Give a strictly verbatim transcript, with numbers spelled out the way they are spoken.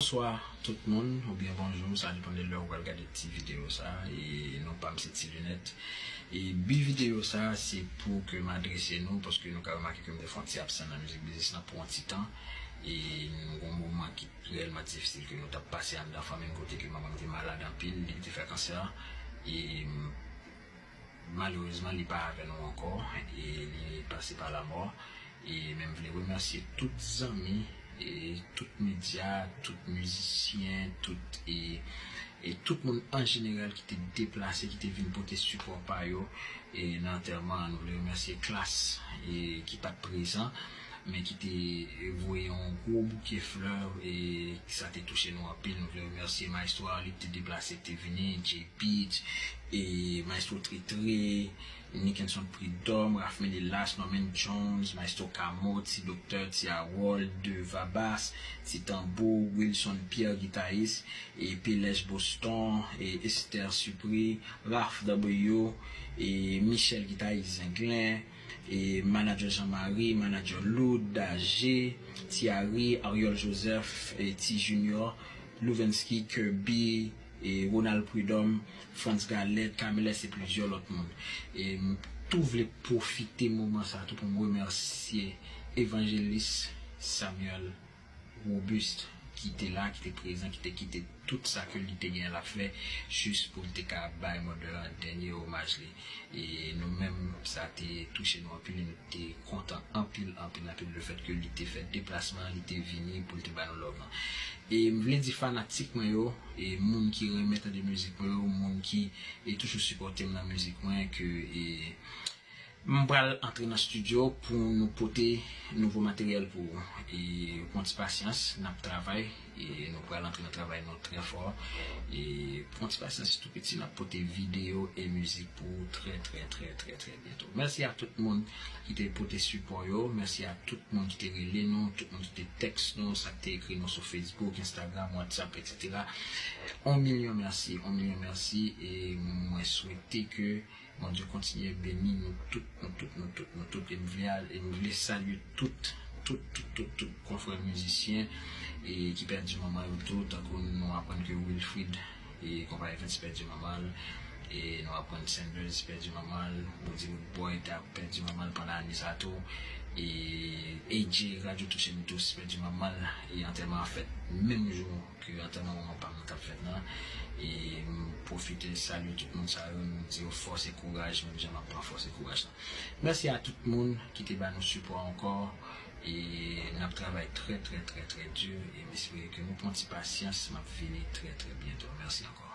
Bonswa tout moun, oubyen bonjou, sa depann de lè ou pral gade ti videyo sa, e non pa m se Ti Linèt. E bi videyo sa, se pou ke m adrese nou, paske nou ka remake ke m te fè yon ti absan nan mizik biznis lan pou yon ti tan, e nou gon moman ki reyèlman difisil ke nou t ap pase anndan fanmi m, kote ke manman m te malad anpil, li te fè kansè, e malerezman, li pa avè nou ankò, e li pase pa lamò. E men m vle remèsye tout zanmi, e tout medya, tout mizisyen, tout, e, e tout moun an jeneral ki te deplase, ki te vin pote sipò pa yo, e nan antèman an. Nou vle remèsye Klass, e ki pa t prezan, men ki te voye yon gwo bouke flè, e sa te touche nou anpil. Nou vle remèsye Maestro Arly ki te deplase, ki te vini, J P, e Maestro Tritre, Nickenson Prud'homme, Ralph Menelas, Norman Jones, Maestro Kamo, Ti Doktè, Ti Harold, Deva Bass, Ti Tanbou, Wilson Pierre, gitayis, e Pelèch Boston, e Esther Supri, Ralph W, e Michel, gitayis Zenglen, e Manager Jean-Marie, Manager Loud, Dajé, Ti Harry, Ariel Joseph, e Ti Junior, Louvensky, Kirby, e Ronald Prud'homme, Frantz Galette, Camélès e plizyè lòt moun. E m tou vle pwofite moman sa tou pou m remèsye Evanjelis Samuel Robuste, ki te la, ki te prezan, ki te kite tout sa ke li te gen l ap fè, jis pou l te ka bay Mother dènye omaj li. E nou menm, sa te touche nou anpil, e nou te kontan anpil, anpil, anpil, lefèt ke li te fè deplasman, li te vini pou l te ba nou love lan. E m vle di fanatik mwen yo, e moun ki renmen tande mizik mwen yo, moun ki, e toujou sipòte m nan mizik mwen, ke, e m pral antre nan estidyo pou nou pote nouvo materyèl pou ou. E pran ti pasyans, n ap travay, e nou pral antre nan travay nou trè fò. E pran ti pasyans, tou piti, n ap pote videyo e mizik pou ou trè, trè, trè, trè, trè byento. Mèsi a tout moun ki te pote sipò yo, mèsi a tout moun ki te rele nou, tout moun ki te tèks nou, sa ki te ekri nou sou Facebook, Instagram, WhatsApp, etsetera. On milyon mèsi, on milyon mèsi, e mwen swete ke Bondye kontinye beni nou tout, nou tout, nou tout, nou tout. E m vle al-, e m vle salye tout, tout, tout, tout, tout konfrè mizisyen, e ki pèdi manman yo tou, tankou nou aprann ke Wilfrid, e konpa Evans pèdi manman l, e nou aprann Sanders pèdi manman l, Body Boy ta pèdi manman l pandan ane sa tou, e A J Radio Touche Nou Tous pèdi manman l, e antèman an fèt menm jou ke antèman manman pa m nan t ap fèt lan. E m pwofite salye tout moun sa yo, m di yo fòs e kouraj, menm jan m ap pran fòs e kouraj lan. Mèsi a tout moun ki te ba nou sipò ankò. E n ap travay trè, trè, trè, trè di, e m espere ke nou pran ti pasyans, m ap vini trè, trè byento. Mèsi ankò.